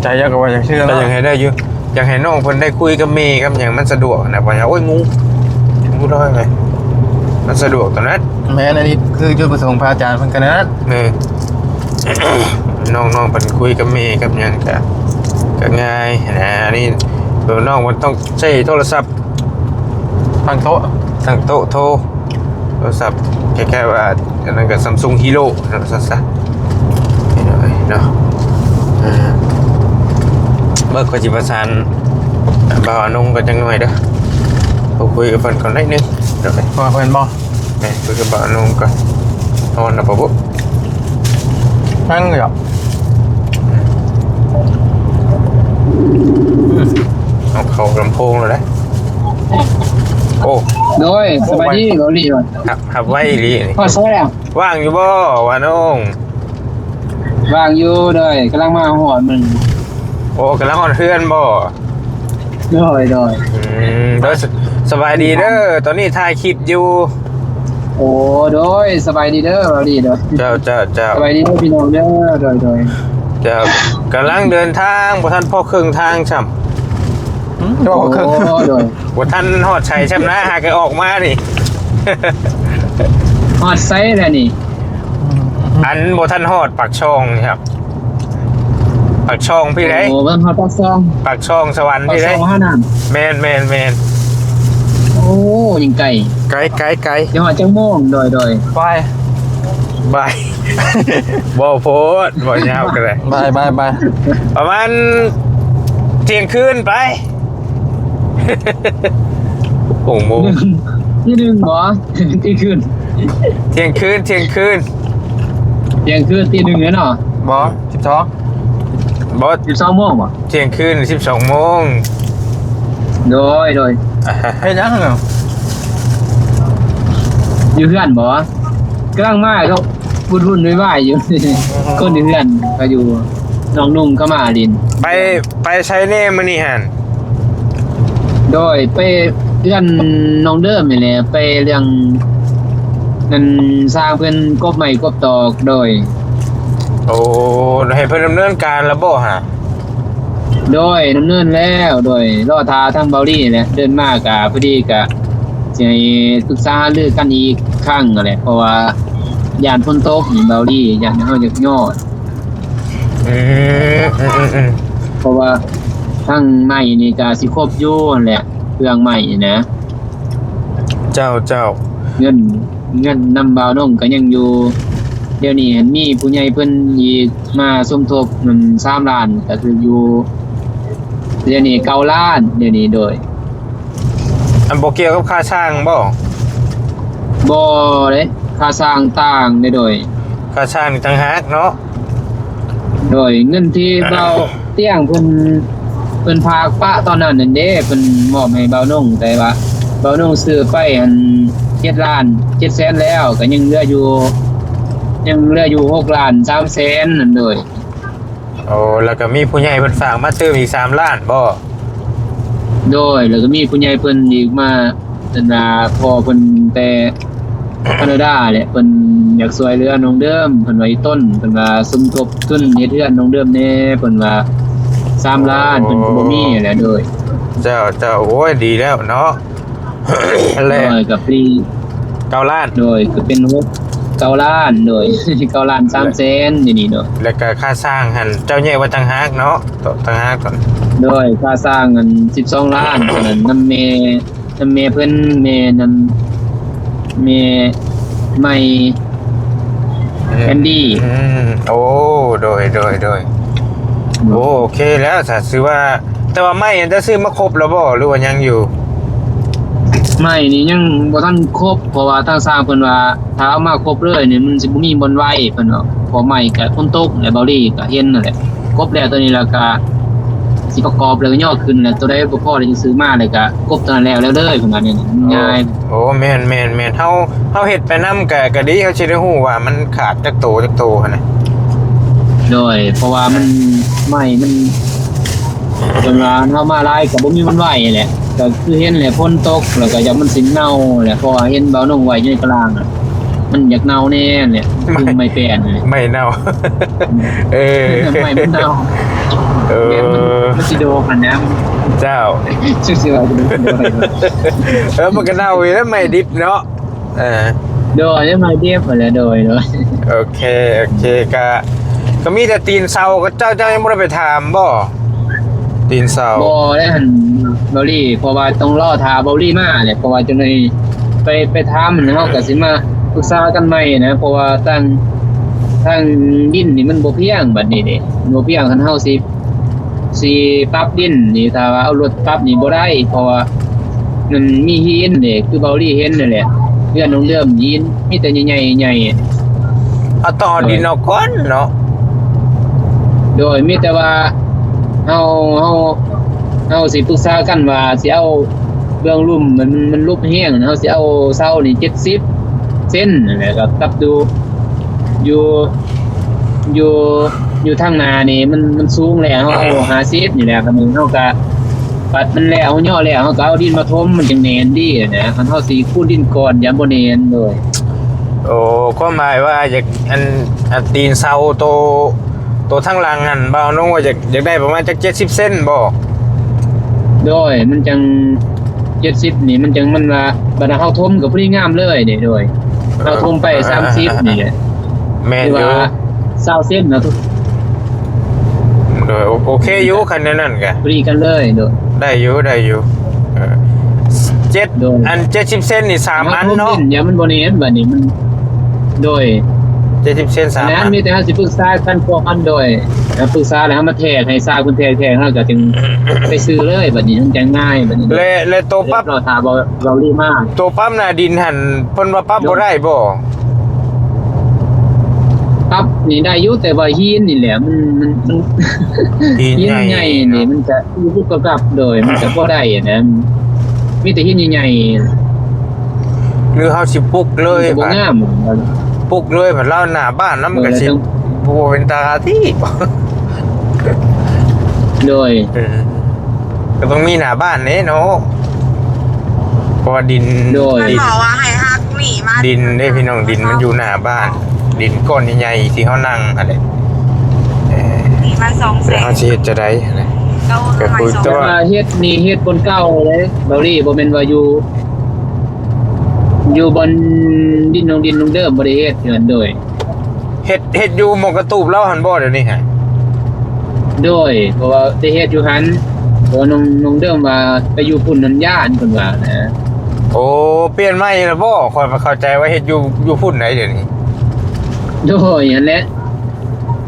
ໃຈເຈົ້າກໍວ່າຈັ່ງຊີ້ ກໍຢາກໃຫ້ໄດ້ຢູ່. ຢາກໃຫ້ນ້ອງເພິ່ນໄດ້ຄຸຍກັບແມ່ກັບຫຍັງ ມັນສະດວກນະ. ເພາະຫຍັງ? ໂອ້ຍ ງູ ງູນ້ອຍໄງ ມັນສະດວກຕົວນັ້ນ. ແມ່ນ ອັນນີ້ຄືຈຸດປະສົງພະອາຈານເພິ່ນກໍນັ້ນ. ເອີ ນ້ອງ ນ້ອງເພິ່ນຄຸຍກັບແມ່ກັບຫຍັງກະ ກະງ່າຍນະ. ອັນນີ້ນ້ອງເພິ່ນຕ້ອງໃຊ້ໂທລະສັບ ຕັ້ງໂຕະ ຕັ້ງໂຕະໂທ ໂທລະສັບ ຄ້າຍໆວ່າ ອັນນັ້ນກໍ Samsung Hero ວ່າຊັ້ນຊະ ເນາະ. ເອີ ເບິ່ງ ຂ້ອຍຊິປະສານບ່າວອານົງກ່ອນຈັກໜ່ອຍເດີ. ຂໍຄຸຍກັບເພິ່ນກ່ອນໜ້ອຍໜຶ່ງເດີ. ຂໍເພິ່ນບໍ່? ແມ່ນ ຄຸຍກັບບ່າວອານົງກ່ອນ. ນອນແລ້ວບໍ່ບຸ? ຍັງຢູ່ດອກ. ເອົາເຂົ້າລຳໂພງແລ້ວເດ້. ໂອ້ ໂດຍ ສະບາຍດີ ເກົາຫຼີ. ຮັບ ຮັບໄວອີ່ຫຼີນີ້. ຮອດໃສແລ້ວ? ວ່າງຢູ່ບໍ່ ບ່າວອານົງ? ວ່າງຢູ່ ໂດຍ ກຳລັງມາຮອດມື້ນີ້. ໂອ້ ກຳລັງຮອດເຮືອນບໍ່? ໂດຍ ໂດຍ ອືມ ໂດຍ ສະ ສະບາຍດີເດີ ຕອນນີ້ຖ່າຍຄລິບຢູ່. ໂອ້ ໂດຍ ສະບາຍດີເດີ ເກົາຫຼີເດີ. ເຈົ້າ ເຈົ້າ ເຈົ້າ ສະບາຍດີເດີພີ່ນ້ອງເດີ. ໂດຍ ໂດຍ ເຈົ້າ ກຳລັງເດີນທາງ ບໍ່ທັນພໍເຄິ່ງທາງຊ້ຳ. ອືມ ບໍ່ພໍເຄິ່ງ ໂອ້ ໂດຍ ບໍ່ທັນຮອດໃສຊ້ຳນະ ຫາກະອອກມານີ້. ຮອດໃສແລ້ວນີ້? ອັນບໍ່ທັນຮອດປາກຊ່ອງນີ້ຄັບ. ປາກຊ່ອງພີ້ໃດ໋. ໂອ້ ເບິ່ງຮອດປາກຊ່ອງ ປາກຊ່ອງສະຫວັນພີ້ໃດ໋. ປາກຊ່ອງຫານະ ແມ່ນໆໆ. ໂອ້ ຍັງໄກ ໄກໆໆ. ຊິຮອດຈັກໂມງ? ໂດຍໆ ບ່າຍ ບ່າຍ ບໍ່ໂພດ ບໍ່ຍາວກໍໄດ້. ບ່າຍໆໆ ປະມານທ່ຽງຄືນໄປ. ຫົກໂມງ ຕີໜຶ່ງບໍ່? ຕີໜຶ່ງບໍ່? ທ່ຽງຄືນ ທ່ຽງຄືນ ທ່ຽງຄືນ ທ່ຽງຄືນ ຕີໜຶ່ງແລ້ວເນາະ. ບໍ່ ສິບສອງ ບໍ່ ສິບສອງໂມງບໍ່? ທ່ຽງຄືນ ສິບສອງໂມງ. ໂດຍ ໂດຍ ເຮັດຫຍັງເນາະ? ຢູ່ເຮືອນບໍ່? ກຳລັງມາ ກໍວຸ່ນໆວາຍໆຢູ່. ຄົນຢູ່ເຮືອນກໍຢູ່ ນ້ອງນຸ່ງກໍມາຫຼິ້ນ. ໄປ ໄປໃສແດ່ມື້ນີ້ຫັ້ນ? ໂດຍ ໄປເຮືອນນ້ອງເດີມນີ້ແຫຼະ ໄປເລື່ອງນັ້ນ ຊ່າງເພິ່ນກົບໄມ້ກົບຕອກ. ໂດຍ ໂອ້ ໃຫ້ເພິ່ນດຳເນີນການແລ້ວບໍ່ຫາ? ໂດຍ ດຳເນີນແລ້ວ. ໂດຍ ລໍຖ້າທາງເບົາລີແຫຼະ ເດີນມາກະພໍດີ ກະຊິໃຫ້ປຶກສາຫາລືກັນອີກຄັ້ງຫັ້ນແຫຼະ ເພາະວ່າຢ້ານຝົນຕົກນີ້ ເບົາລີ ຢ້ານເຮົາຢາກຍອດ. ອືມ ອືມໆໆ ເພາະວ່າທາງໄມ້ນີ້ກະຊິຄົບຢູ່ຫັ້ນແຫຼະ ເຄື່ອງໄມ້ນີ້ນະ. ເຈົ້າ ເຈົ້າ ເງິນ ເງິນນຳບ່າວນົງກໍຍັງຢູ່. ດຽວນີ້ຫັ້ນມີຜູ້ໃຫຍ່ເພິ່ນອີກມາສົມທົບນັ້ນ ສາມລ້ານ ກໍຖືກຢູ່ ດຽວນີ້ເກົ້າລ້ານ ດຽວນີ້. ໂດຍ ອັນບໍ່ກ່ຽວກັບຄ່າສ້າງບໍ່? ບໍ່ເດ້ ຄ່າສ້າງຕ່າງເດ້. ໂດຍ ຄ່າສ້າງນີ້ຕ່າງຫາກເນາະ. ໂດຍ ເງິນທີ່ບ່າວຕຽງເພິ່ນ ເພິ່ນຝາກປະຕອນນັ້ນນັ້ນເດ້ ເພິ່ນມອບໃຫ້ບ່າວນົງ ແຕ່ວ່າບ່າວນົງຊື້ໄປຫັ້ນ ເຈັດລ້ານ ເຈັດແສນແລ້ວ ກໍຍັງເຫຼືອຢູ່ ຍັງເຫຼືອຢູ່ ຫົກລ້ານສາມແສນນັ້ນ. ໂດຍ ໂອ້ ແລ້ວກໍມີຜູ້ໃຫຍ່ເພິ່ນຝາກມາຕື່ມອີກສາມລ້ານບໍ່? ໂດຍ ແລ້ວກໍມີຜູ້ໃຫຍ່ເພິ່ນອີກມາ ອັນວ່າພໍ່ເພິ່ນແຕ່ ແຄນາດາແຫຼະ ເພິ່ນຢາກຊ່ວຍເຫຼືອນ້ອງເດີມ ເພິ່ນວ່າອີ່ຕົນ ເພິ່ນວ່າສົມທົບທຶນເຮັດເຮືອນນ້ອງເດີມແດ່ ເພິ່ນວ່າສາມລ້ານ ເພິ່ນກໍບໍ່ມີແຫຼະ. ໂດຍ ເຈົ້າ ເຈົ້າ ໂອ້ຍ ດີແລ້ວເນາະ. ແລ້ວ ໂດຍ ກໍປີ ເກົ້າລ້ານ. ໂດຍ ກໍເປັນຫົກ ເກົ້າລ້ານ. ໂດຍ ເກົ້າລ້ານສາມແສນ ດຽວນີ້. ໂດຍ ແລ້ວກໍຄ່າສ້າງຫັ້ນ ເຈົ້າແຍກໄວ້ຕ່າງຫາກເນາະ ຕ່າງຫາກ. ໂດຍ ຄ່າສ້າງອັນສິບສອງລ້ານ ອັນນັ້ນນຳແມ່ ນຳແມ່ເພິ່ນ ແມ່ນັ້ນ ແມ່ໃໝ່ ອືມ ແອນດີ້. ອືມ ໂອ້ ໂດຍ ໂດຍ ໂດຍ ໂອ້ ໂອເຄແລ້ວ ສະ ຖືວ່າ ແຕ່ວ່າໄມ້ຫັ້ນເຈົ້າຊື້ມາຄົບແລ້ວບໍ່ ຫຼືວ່າຍັງຢູ່? ໄມ້ນີ້ຍັງບໍ່ທັນຄົບ ເພາະວ່າທາງຊ່າງເພິ່ນວ່າ ຖ້າເອົາມາຄົບເລີຍນີ້ ມັນຊິບໍ່ມີບ່ອນໄວ້ ເພິ່ນວ່າ ເພາະໄມ້ກະຝົນຕົກ ແລະ ເບົາລີກະເຫັນນັ້ນແຫຼະ ຄົບແລ້ວ ໂຕນີ້ແລ້ວກະ ຊິປະກອບ ແລ້ວກໍຍໍຂຶ້ນ ແລ້ວໂຕໃດບໍ່ພໍ ແລ້ວຈະຊື້ມາ ແລ້ວກໍກົບໂຕນັ້ນແລ້ວ ແລ້ວເລີຍ ປະມານນີ້ ມັນງ່າຍ. ໂອ້ ໂອ້ ແມ່ນໆໆ ເຮົາ ເຮົາເຮັດໄປນຳກໍ ກໍດີ ເຮົາຊິໄດ້ຮູ້ວ່າມັນຂາດຈັກໂຕ ຈັກໂຕຫັ້ນນະ. ໂດຍ ເພາະວ່າມັນ ໄມ້ມັນ ສ່ວນວ່າເຮົາມາຫຼາຍກໍບໍ່ມີວັນໄຫວແຫຼະ ກໍຄືເຫັນແຫຼະ ຝົນຕົກ ແລ້ວກໍຢ້ານມັນຊິເນົ່າແຫຼະ ເພາະວ່າເຫັນບ່າວນົງໄຫວຢູ່ໃນຕາລາງ ມັນຢາກເນົ່າແນ່ແຫຼະ ໄມ້ ໄມ້ແປ້ນ ໄມ້ເນົ່າ ເອີ ໄມ້ມັນເນົ່າ ເອີ ແມ່ນ ມັນ ມັນຊິໂດກຫັ້ນນະ ເຈົ້າ ຊິ ຊິວ່າ ເອີ ມັນກໍເນົ່າຢູ່ແລ້ວ ໄມ້ດິບເນາະ ເອີ ໂດຍ ໄມ້ດິບຫັ້ນແຫຼະ ໂດຍ ໂດຍ ໂອເຄ ໂອເຄ ກະ ກໍມີແຕ່ຕີນເສົາ ກໍເຈົ້າ ເຈົ້າຍັງບໍ່ໄດ້ໄປຖາມບໍ່? ຕີນເສົາ ບໍ່ແລ້ວຫັ້ນ ເບົາຫຼີ ເພາະວ່າຕ້ອງລໍຖ້າເບົາຫຼີມາແຫຼະ ເພາະວ່າຈັ່ງໃດໄປ ໄປຖາມຫັ້ນ ເຮົາກໍຊິມາປຶກສາກັນໃໝ່ນະ ເພາະວ່າທາງ ທາງດິນນີ້ມັນບໍ່ພຽງ ບັດນີ້ເດ້ ບໍ່ພຽງ ຄັນເຮົາຊິ ຊິປັບດິນນີ້ ຖ້າວ່າເອົາລົດປັບນີ້ບໍ່ໄດ້ ເພາະວ່າມັນມີຫີນເດ້ ຄືເບົາຫຼີເຫັນນັ້ນແຫຼະ ເຮືອນນ້ອງເດີມຫີນມີແຕ່ໃຫຍ່ໆ ໃຫຍ່ ເຮົາຕ້ອງເອົາດິນອອກກ່ອນເນາະ. ໂດຍ ມີແຕ່ວ່າເຮົາ ເຮົາ ເຮົາຊິປຶກສາກັນວ່າຊິເອົາເບື້ອງລຸ່ມ ມັນ ມັນຫຼຸບແຮງ ເຮົາຊິເອົາເສົານີ້ເຈັດສິບເຊັນ ແລ້ວກໍກັບຢູ່ ຢູ່ ຢູ່ ຢູ່ທາງໜ້ານີ້ມັນ ມັນສູງແລ້ວ ເຮົາເອົາຫ້າສິບນີ້ແຫຼະ ບັດນີ້ເຮົາກໍ ບັດມັນແລ້ວ ເຮົາຍໍ້ແລ້ວ ເຮົາກໍເອົາດິນມາຖົມ ມັນຈັ່ງແໜ້ນດີນະ ຄັນເຮົາຊິຄູນດິນກ່ອນ ຢ້ານບໍ່ແໜ້ນເລີຍ. ໂອ້ ຄວາມໝາຍວ່າຢາກ ອັນ ອັນຕີນເສົາໂຕ ໂຕທາງຫຼັງຫັ້ນ ບ່າວນົງວ່າຢາກ ຢາກໄດ້ປະມານຈັກເຈັດສິບເຊັນບໍ່? ໂດຍ ມັນຈັ່ງເຈັດສິບນີ້ ມັນຈັ່ງ ມັນວ່າ ບັດເຮົາຖົມກໍພໍດີງາມເລີຍເດ້ ໂດຍ ເຮົາຖົມໄປສາມສິບນີ້ແຫຼະ ແມ່ນຢູ່ ຖືວ່າຊາວເຊັນເນາະ. ໂດຍ ໂອ ໂອເຄຢູ່ ຄັນແນວນັ້ນກະ ພໍດີກັນເລີຍ ໂດຍ ໄດ້ຢູ່ ໄດ້ຢູ່ ເອີ ເຈັດ ໂດຍ ອັນເຈັດສິບເຊັນນີ້ສາມອັນເນາະ ເຮົາຖົມດິນ ດຽວມັນບໍ່ແໜ້ນ ບັດນີ້ມັນ ໂດຍ ເຈັດສິບເຊັນສາມອັນ ມີແຕ່ເຮົາຊິປຶກສາກັນກ່ອນ ໂດຍ ປຶກສາແລ້ວເຮົາມາແທກ ໃຫ້ຊາວເພິ່ນແທກ ແທກ ເຮົາກໍຈຶ່ງໄປຊື້ເລີຍ ບັດນີ້ມັນຈະງ່າຍ ບັດນີ້ ແລະ ແລະໂຕປັບ ລໍຖ້າເບົາຫຼີມາ ໂຕປັບໜ້າດິນຫັ້ນ ເພິ່ນວ່າປັບບໍ່ໄດ້ບໍ່? ປັບນີ້ໄດ້ຢູ່ ແຕ່ວ່າຫີນນີ້ແຫຼະ ມັນ ມັນ ມັນ ຫີນໃຫຍ່ ຫີນໃຫຍ່ນີ້ ເນາະ ມັນກະຢູ່ກັບກັບ ໂດຍ ມັນກະບໍ່ໄດ້ຫັ້ນນະ ມີແຕ່ຫີນໃຫຍ່ໆ ຫຼືເຮົາຊິປຸກເລີຍ ມັນກະບໍ່ງາມ ປຸກເລີຍ ບັດລາວໜ້າບ້ານນຳ ມັນກະຊິ ໂດຍ ບໍ່ເປັນຕາທີ່ ໂດຍ ເອີ ກໍຕ້ອງມີໜ້າບ້ານເດ້ເນາະ ເພາະວ່າດິນ ໂດຍ ດິນ ເພິ່ນບອກວ່າໃຫ້ຮັກໜີມາ ດິນເດ້ພີ່ນ້ອງ ດິນມັນຢູ່ໜ້າບ້ານ ດິນກ້ອນໃຫຍ່ໆທີ່ເຮົານັ່ງຫັ້ນແຫຼະ ເອີ ໜີມາສອງແສນ ແລ້ວເຮົາຊິເຮັດຈັ່ງໃດຫັ້ນນະ ກໍຄືແຕ່ວ່າ ແຕ່ວ່າເຮັດນີ້ເຮັດບ່ອນເກົ່າເດ້ ເບົາຫຼີ ບໍ່ແມ່ນວ່າຢູ່ ຢູ່ບ່ອນດິນນ້ອງ ດິນນ້ອງເດີມ ບໍ່ໄດ້ເຮັດເຮືອນ ໂດຍ ເຮັດ ເຮັດຢູ່ໝໍກະຕູບລາວຫັ້ນບໍ່ດຽວນີ້ຫະ? ໂດຍ ເພາະວ່າໄດ້ເຮັດຢູ່ຫັ້ນ ເພາະວ່ານ້ອງ ນ້ອງເດີມວ່າໄປຢູ່ພຸ້ນນັ້ນຢ້ານເພິ່ນວ່ານະ. ໂອ້ ປ່ຽນໃໝ່ແລ້ວບໍ່? ຂ້ອຍເຂົ້າໃຈວ່າເຮັດຢູ່ ຢູ່ພຸ້ນໃດດຽວນີ້. ໂດຍ ຫັ້ນແຫຼະ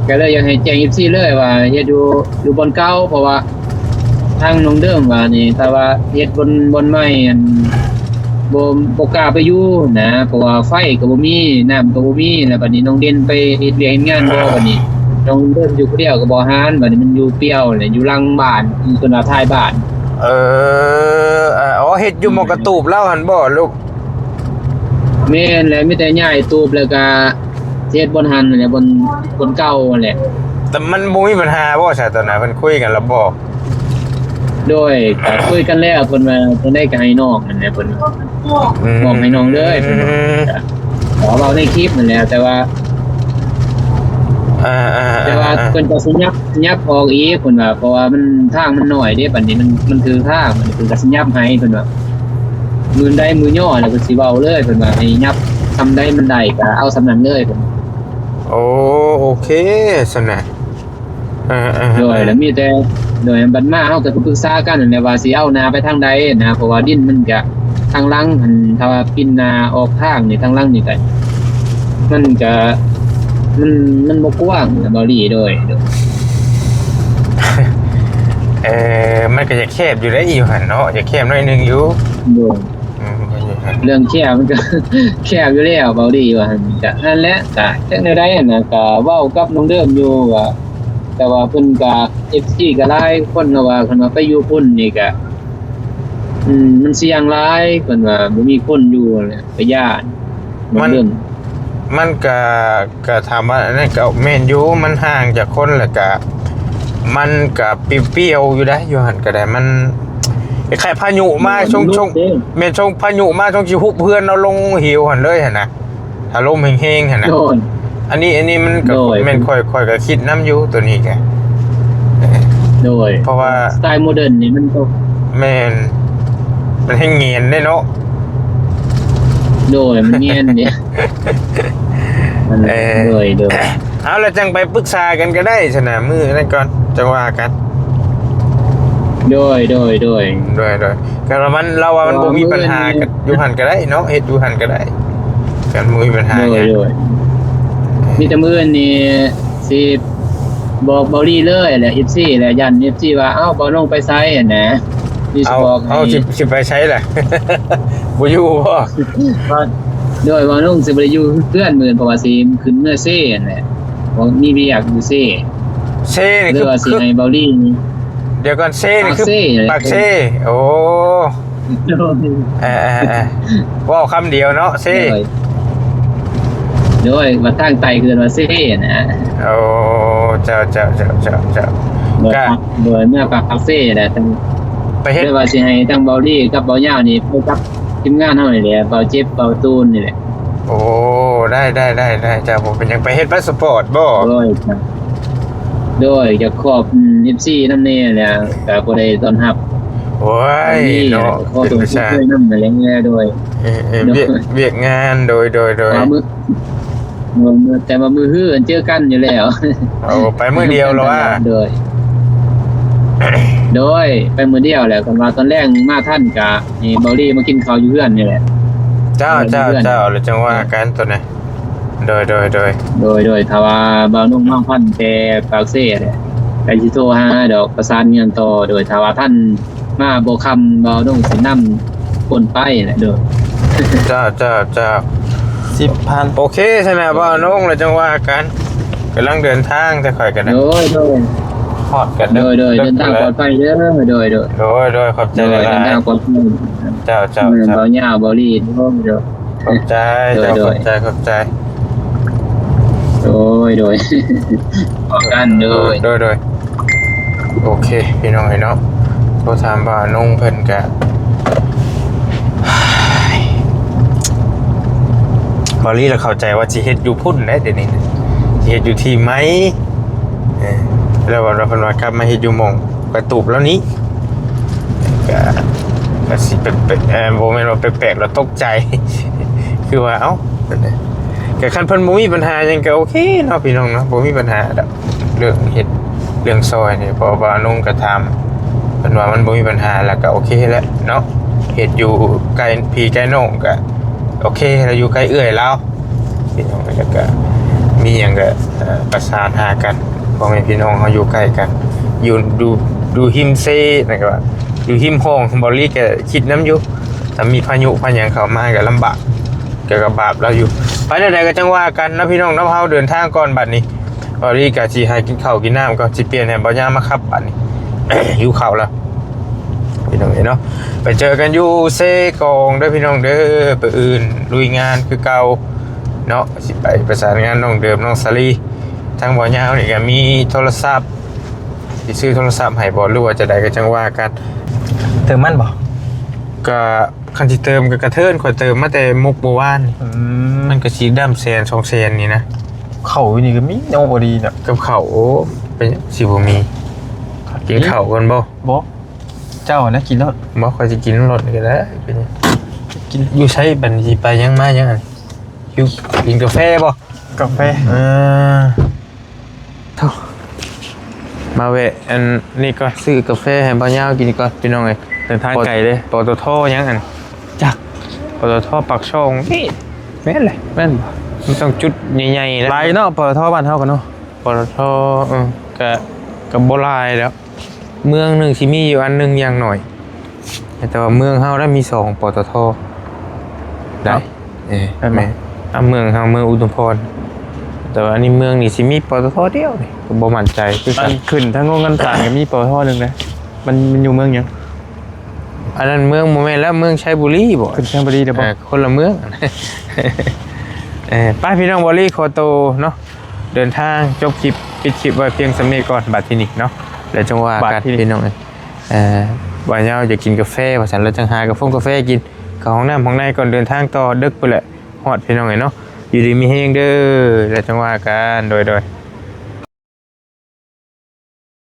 ກໍເລີຍຢາກໃຫ້ແຈ້ງເອັຟຊີເລີຍວ່າເຮັດຢູ່ ຢູ່ບ່ອນເກົ່າ ເພາະວ່າ ທາງນ້ອງເດີມວ່ານີ້ ຖ້າວ່າເຮັດບ່ອນ ບ່ອນໃໝ່ ອັນ ບໍ່ ບໍ່ກ້າໄປຢູ່ນະ ເພາະວ່າໄຟກໍບໍ່ມີ ນ້ຳກໍບໍ່ມີ ແລ້ວບັດນີ້ນ້ອງເດັ່ນໄປເຮັດວຽກເຮັດງານບໍ່ ບັດນີ້ນ້ອງເດີມຢູ່ຜູ້ດຽວກໍບໍ່ຫານ ບັດນີ້ມັນຢູ່ປ່ຽວແຫຼະ ຢູ່ຫຼັງບ້ານ ເພິ່ນວ່າທ້າຍບ້ານ. ເອີ ອໍ ເຮັດຢູ່ໝໍກະຕູບລາວຫັ້ນບໍ່ລູກ? ແມ່ນແຫຼະ ມີແຕ່ຍ້າຍຕູບ ແລ້ວກະເຮັດບ່ອນຫັ້ນແຫຼະ ບ່ອນ ບ່ອນເກົ່າຫັ້ນແຫຼະ. ແຕ່ມັນບໍ່ມີບັນຫາບໍ່ຊະ ຕອນນັ້ນເພິ່ນຄຸຍກັນແລ້ວບໍ່? ໂດຍ ກໍຄຸຍກັນແລ້ວ ເພິ່ນວ່າຈັ່ງໃດກໍໃຫ້ນ້ອງຫັ້ນແຫຼະ ເພິ່ນວ່າ ອືມ ບອກໃຫ້ນ້ອງເລີຍ ເພິ່ນວ່າ ອືມ ກໍເວົ້າໃນຄລິບຫັ້ນແຫຼະ ແຕ່ວ່າ ອ່າໆໆໆ ແຕ່ວ່າເພິ່ນກໍຊິຫຍັບ ຫຍັບອອກອີກ ເພິ່ນວ່າ ເພາະວ່າມັນ ທາງມັນໜ້ອຍເດ້ ບັດນີ້ມັນ ມັນຖືກທາງ ເພິ່ນກໍຊິຫຍັບໃຫ້ ເພິ່ນວ່າ ມື້ໃດມື້ຍໍ້ແລ້ວເພິ່ນຊິເວົ້າເລີຍ ເພິ່ນວ່າໃຫ້ຫຍັບສ່ຳໃດມັນໄດ້ກໍເອົາສ່ຳນັ້ນເລີຍ ເພິ່ນ. ໂອ້ ໂອເຄຊັ້ນນະ. ເອີໆໆ ໂດຍ ແລ້ວມີແຕ່ ໂດຍ ບັດມາເຮົາກໍປຶກສາກັນຫັ້ນແຫຼະວ່າຊິເອົາໜ້າໄປທາງໃດນະ ເພາະວ່າດິນມັນກະທາງຫຼັງຫັ້ນ ຖ້າວ່າປິ່ນໜ້າອອກທາງນີ້ ທາງຫຼັງນີ້ກະ ມັນກະ ມັນ ມັນບໍ່ກວ້າງນະ ເບົາຫຼີ ໂດຍ ໂດຍ ເອີ ມັນກໍຈະແຄບຢູ່ເດ້ ຢູ່ຫັ້ນເນາະ ຈະແຄບໜ້ອຍໜຶ່ງຢູ່ ໂດຍ. ອືມ ເລື່ອງແຄບມັນກໍແຄບຢູ່ແລ້ວ ເບົາຫຼີວ່າຫັ້ນ ກະຫັ້ນແຫຼະ ກະຈັກແນວໃດຫັ້ນນະ ກະເວົ້າກັບນ້ອງເດີມຢູ່ວ່າ ແຕ່ວ່າເພິ່ນກໍ ເອັຟຊີ ກໍຫຼາຍຄົນກໍວ່າ ຄັນວ່າໄປຢູ່ພຸ້ນນີ້ກໍ ອືມ ມັນສ່ຽງຫຼາຍ ເພິ່ນວ່າບໍ່ມີຄົນຢູ່ແຫຼະ ກໍຢ້ານ ມັນ ມັນກໍ ກໍຖາມວ່າອັນນັ້ນກໍແມ່ນຢູ່ ມັນຫ່າງຈາກຄົນ ແລ້ວກໍມັນກໍປິວໆຢູ່ໄດ໋ ຢູ່ຫັ້ນກໍໄດ້ ມັນຄ້າຍໆພາຍຸມາ ມັນ ຊ່ວງ ຊ່ວງ ເດ້ ແມ່ນຊ່ວງພາຍຸມາ ຊ່ວງຊິຮຸບເຮືອນເຮົາລົງເຫວຫັ້ນເລີຍຫັ້ນນະ ຖ້າລົມແຮງໆຫັ້ນນະ ໂດຍ ອັນນີ້ ອັນນີ້ມັນກໍ ໂດຍ ແມ່ນຂ້ອຍ ຂ້ອຍກໍຄິດນຳຢູ່ໂຕນີ້ກະ ໂດຍ ເພາະວ່າສະໄຕໂມເດີນນີ້ມັນກໍ ແມ່ນ ມັນແຮງແງນເດ້ເນາະ ໂດຍ ມັນແງນເດ້ ມັນ ເອີ ໂດຍ ໂດຍ ເອົາ ແລ້ວຈັ່ງໄປປຶກສາກັນກໍໄດ້ຊັ້ນນະ ມື້ນັ້ນກ່ອນ ຈັ່ງວ່າກັນ ໂດຍ ໂດຍ ໂດຍ ໂດຍ ໂດຍ ກໍລະມັນ ລາວວ່າມັນບໍ່ມີບັນຫາ ກໍຢູ່ຫັ້ນກໍໄດ້ເນາະ ເຮັດຢູ່ຫັ້ນກໍໄດ້ ກໍບໍ່ມີບັນຫາຫຍັງ ໂດຍ ໂດຍ ມີແຕ່ມື້ນີ້ຊິບອກເບົາລີເລີຍແຫຼະ ເອັຟຊີ ແຫຼະ ຢ້ານ ເອັຟຊີ ວ່າ ເອົ້າ ເບົານົງໄປໃສຫັ້ນນະ ຊິບອກໃຫ້ ເອົາ ຊິ ຊິໄປໃສລະ ບໍ່ຢູ່ບໍ່? ໂດຍ ເບົານົງຊິບໍ່ໄດ້ຢູ່ເຮືອນມື້ ເພາະວ່າຊິຂຶ້ນເມືອເຊຫັ້ນແຫຼະ ເພາະມີວຽກຢູ່ເຊ ເຊນີ້ຄື ຄືວ່າຊິໃຫ້ເບົາລີ ດຽວກ່ອນ ເຊນີ້ຄື ປາກເຊ ປາກເຊ ໂອ້ ໂດຍ ເອີໆໆ ເວົ້າຄຳດຽວເນາະ ເຊ ໂດຍ ໂດຍ ວ່າທາງໃຕ້ເອີ້ນວ່າເຊນະ ໂອ້ ເຈົ້າໆໆໆ ໂດຍ ກໍ ໂດຍ ເມືອປາກເຊແຫຼະ ໄປເຮັດ ແຕ່ວ່າຊິໃຫ້ທັງເບົາລີກັບເບົາຍາວນີ້ ໄປກັບທີມງານເຮົານີ້ແຫຼະ ເບົາເຈັບ ເບົາຕູນນີ້ແຫຼະ ໂອ້ ໄດ້ໆໆໆ ເຈົ້າ ບໍ່ເປັນຫຍັງ ໄປເຮັດພາສປອດບໍ່? ໂດຍ ໂດຍ ຢາກຂອບ ອືມ ເອັຟຊີນຳແດ່ແຫຼະ ກໍບໍ່ໄດ້ຕ້ອນຮັບ ໂອ້ຍ ເນາະ ຂໍໂທດ ເປັນໄປຊະ ນຳແຫຼະ ໂດຍ ເອີໆ ໂດຍ ວຽກ ວຽກງານ ໂດຍໆໆ ວ່າມື້ ແຕ່ວ່າມື້ຮືເຈີກັນຢູ່ແລ້ວ ໂອ້ ໄປມື້ດຽວແລ້ວວ່າ ໂດຍ ໂດຍ ໄປມື້ດຽວແຫຼະ ຄັນວ່າຕອນແລງມາທັນກະໃຫ້ເບົາລີມາກິນເຂົ້າຢູ່ເຮືອນນີ້ແຫຼະ ເຈົ້າ ເຈົ້າ ເຈົ້າ ແລ້ວຈັ່ງວ່າກັນໂຕນີ້ ໂດຍ ໂດຍ ໂດຍ ໂດຍ ໂດຍ ຖ້າວ່າບ່າວນົງມາພັນແຕ່ປາກເຊແຫຼະ ໃກ້ຊິໂທຫາດອກ ປະສານງານຕໍ່ ໂດຍ ຖ້າວ່າທັນມາບໍ່ຄ່ຳ ບ່າວນົງຊິນຳຄົນໄປແຫຼະ ໂດຍ ເຈົ້າ ເຈົ້າ ເຈົ້າ ສິບພັນ ໂອເຄ ຊັ້ນນະ ບ່າວນົງ ແລ້ວຈັ່ງວ່າກັນ ກຳລັງເດີນທາງ ແຕ່ຂ້ອຍກໍໄດ້ ໂດຍ ໂດຍ ຮອດກັນ ໂດຍ ໂດຍ ເດີນທາງປອດໄພເດີ ໂດຍ ໂດຍ ໂດຍ ໂດຍ ຂອບໃຈຫຼາຍໆ ເດີນທາງປອດໄພ ເຈົ້າ ເຈົ້າ ເຈົ້າ ບ່າວຍາວ ບ່າວລີ ໂດຍ ໂດຍ ຂອບໃຈ ໂດຍ ເຈົ້າ ໂດຍ ຂອບໃຈ ຂອບໃຈ ໂດຍ ໂດຍ ພໍ້ກັນ ໂດຍ ໂດຍ ໂດຍ ໂອເຄ ພີ່ນ້ອງເອີຍເນາະ ໂທຖາມບ່າວນົງເພິ່ນກະ ບ່າວລີລະເຂົ້າໃຈວ່າຊິເຮັດຢູ່ພຸ້ນໄດ໋ ດຽວນີ້ນະ ຊິເຮັດຢູ່ທີ່ໃໝ່ ເອີ ແລ້ວວ່າເພິ່ນວ່າກັບມາເຮັດຢູ່ໝ່ອງກະຕູບລາວນີ້ ກະ ກະຊິແປກໆ ເອີ ບໍ່ແມ່ນວ່າແປກໆ ລະຕົກໃຈ ຄືວ່າ ເອົ້າ ກະຄັນເພິ່ນບໍ່ມີບັນຫາຫຍັງກະໂອເຄເນາະ ພີ່ນ້ອງເນາະ ບໍ່ມີບັນຫາດອກ ເລື່ອງເຮັດເລື່ອງຊ່ອຍນີ້ ເພາະວ່ານ້ອງກະຖາມເພິ່ນວ່າມັນບໍ່ມີບັນຫາ ລະກະໂອເຄແຫຼະເນາະ ເຮັດຢູ່ໃກ້ພີ່ໃກ້ນ້ອງກະໂອເຄ ລະຢູ່ໃກ້ເອື້ອຍລາວ ພີ່ນ້ອງ ລະກະມີຫຍັງກະ ເອີ ປະສານຫາກັນ ພໍ່ແມ່ພີ່ນ້ອງເຮົາຢູ່ໃກ້ກັນ ຢູ່ ຢູ່ ຢູ່ຮິມເຊ ນັ້ນກະວ່າ ຢູ່ຮິມຮ່ອງ ເບົາລີກະຄິດນຳຢູ່ ຖ້າມີພາຍຸພາຫຍັງເຂົ້າມາກະລຳບາກ ກະ ກະບາບລາວຢູ່ ໄປແນວໃດກະຈັ່ງວ່າກັນເນາະ ພີ່ນ້ອງເນາະ ເຮົາເດີນທາງກ່ອນບັດນີ້ ເບົາລີກະຊິຫາກິນເຂົ້າກິນນ້ຳກ່ອນ ຊິປ່ຽນໃຫ້ເບົາຍາມາຂັບບັດນີ້ ຫິວເຂົ້າລະ ພີ່ນ້ອງເອີຍເນາະ ໄປເຈີກັນຢູ່ເຊກອງເດີ ພີ່ນ້ອງເດີ ມື້ອື່ນລຸຍງານຄືເກົ່າເນາະ ຊິໄປປະສານງານນ້ອງເດີມ ນ້ອງສາລີ ທາງເບົາຍາວນີ້ກະມີໂທລະສັບ ຊິຊື້ໂທລະສັບໃຫ້ບໍ່ ຫຼືວ່າຈັ່ງໃດກະຈັ່ງວ່າກັນ ເຕີມມັນບໍ່? ກະ ຄັນຊິເຕີມກະກະເທີນ ຂ້ອຍເຕີມມາແຕ່ມຸກມື້ວານ ອືມ ມັນກະຊິດຳແສນສອງແສນນີ້ນະ ເຂົ້າຢູ່ນີ້ກະມີເນາະ ພໍດີນະ ກັບເຂົ້າ ໂອ້ ເປັນຫຍັງຊິບໍ່ມີ ກິນເຂົ້າກ່ອນບໍ່? ບໍ່ ເຈົ້ານະກິນໂລດ ບໍ່ ຂ້ອຍຊິກິນໂລດນີ້ກະໄດ້ ເປັນຫຍັງ ກິນ ຢູ່ໃສບັດນີ້ ຊິໄປຫຍັງມາຫຍັງ ຢູ່ ກິນກາແຟບໍ່? ກາແຟ ເອີ ໂທ້ ມາແວະອັນນີ້ກ່ອນ ຊື້ກາແຟໃຫ້ບ່າວຍາວກິນກ່ອນ ພີ່ນ້ອງເອີຍ ເດີນທາງໄກເດ້ ປຕທ ຫຍັງອັນ ຈັກ ປຕທ ປາກຊ່ອງນີ້ ແມ່ນແຫຼະ ແມ່ນບໍ່? ມັນຕ້ອງຈຸດໃຫຍ່ໆ ຫຼາຍເນາະ ປຕທ ບ້ານເຮົາກະເນາະ ປຕທ ເອີ ກະ ກະບໍ່ຫຼາຍແລ້ວ ເມືອງໜຶ່ງຊິມີຢູ່ອັນໜຶ່ງຢ່າງໜ້ອຍ ແຕ່ວ່າເມືອງເຮົານະມີສອງ ປຕທ ໄດ້ ເອີ ແມ່ນບໍ່? ແມ່ນ ອາ ເມືອງເຮົາ ເມືອງອຸທຸມພອນ ແຕ່ວ່າອັນນີ້ເມືອງນີ້ຊິມີ ປຕທ ດຽວນີ້ ກໍບໍ່ໝັ້ນໃຈຄືກັນ. ອັນຂຶ້ນທາງໂຮງງານສານກໍມີ ປຕທ ໜຶ່ງເດ້. ມັນ ມັນຢູ່ເມືອງຫຍັງ? ອັນນັ້ນເມືອງ ບໍ່ແມ່ນແລ້ວ ເມືອງໄຊບູລີບໍ? ຂຶ້ນໄຊບູລີແລ້ວບໍ? ເອີ ຄົນລະເມືອງ. ເອີ ໄປ ພີ່ນ້ອງ ບ່າວລີຂໍໂຕເນາະ ເດີນທາງ ຈົບຄລິບ ປິດຄລິບໄວ້ພຽງສ່ຳນີ້ກ່ອນ ບາດທີນີ້ເນາະ ແລ້ວຈັ່ງວ່າກັນ ບາດທີນີ້ ພີ່ນ້ອງເອີຍ. ເອີ ບ່າວຍາວຢາກກິນກາແຟວ່າຊັ້ນ ແລ້ວຈັ່ງຫາກາຟົງກາແຟກິນ ເຂົ້າຫ້ອງນ້ຳຫ້ອງໃນກ່ອນ ເດີນທາງຕໍ່ ເດິກພຸ້ນແຫຼະ ຮອດ ພີ່ນ້ອງເອີຍເນາະ. ຢູ່ດີມີແຮງເດີ ແລ້ວຈັ່ງວ່າກັນ ໂດຍ ໂດຍ.